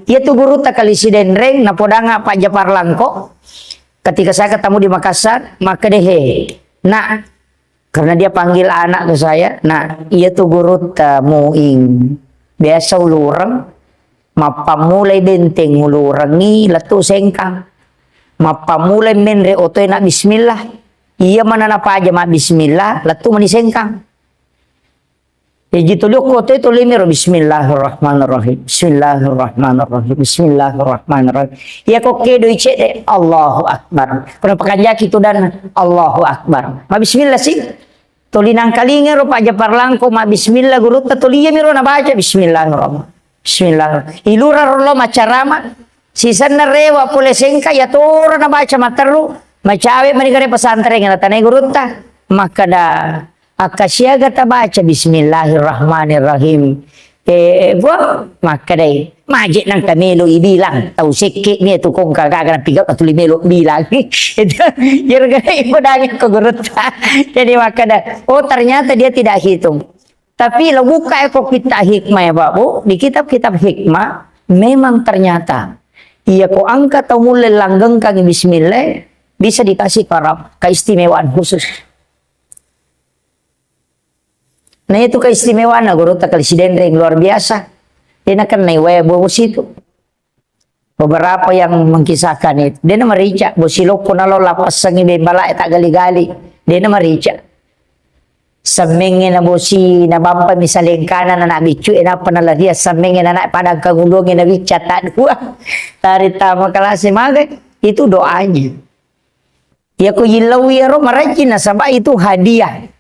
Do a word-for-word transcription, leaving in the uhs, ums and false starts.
Iya tu gurutta Kali Sidenreng, napodanga Pak Japar Langko. Ketika saya ketemu di Makassar, maka deh, nak, karena dia panggil anak ke saya, nah, iya tu gurutta Muing. Biasa ulureng, mappammulai Benteng ulurengngi lettu Sengkang. Mappammulai menre otoe na bismillah. Iya mana napaja ma bismillah, lettu mani Sengkang. Jaji tuli okko otoe tuli miro bismillahirrahmanirrahim. Bismillahirrahmanirrahim. Bismillahirrahmanirrahim. Iya ko kedoi cedde, Allahu Akbar. Ko napakanjaki tu dan Allahu Akbar. Ma bismillah si. Tuli nangkalinga ro Pak Japar Langko ma bismillah gurutta tuli iya miro nabaca bismillahirrahmanirrahim. Bismillah. Ilura ro lo macarama. Sisenna rewa pole Sengkang, iya toro nabaca matteru, macawe mani gare pesantren na tanai gurutta. Makkeda, "Akkasiaga tabaca bismillahirrahmanirrahim." Eh, bo, makkedai, "Maje nangka melo ibilang, tau sekke mi tu kongka gaga napigau tuli melo bilang." Itu, iyaro gare ipodangi ko gurutta. Jadi makkeda, "Oh, ternyata dia tidak hitung." Tapi lo buka ko kitab hikmah ya, Pak, Bu, di kitab-kitab hikmah memang ternyata iya ko engka tau mulle langgengkangi bismillah bisa dikasih karab keistimewaan khusus. Nah, itu keistimewaanna gurutta Kali Sidenreng luar biasa. Dia nakennai wae bobo situ. Beberapa yang mengkisahkan itu, dena merica, bosi lokko nalo lapassangi bembala tak gali-gali, dena merica. Semmengnge na bosi na bampa misalengkana na biccu e napa na laria semmengnge na padang kangulunge na bicca tak dua. Tari tama kelas maga itu doanya. Iya ko yillau iyaro marajin nasaba itu hadiah.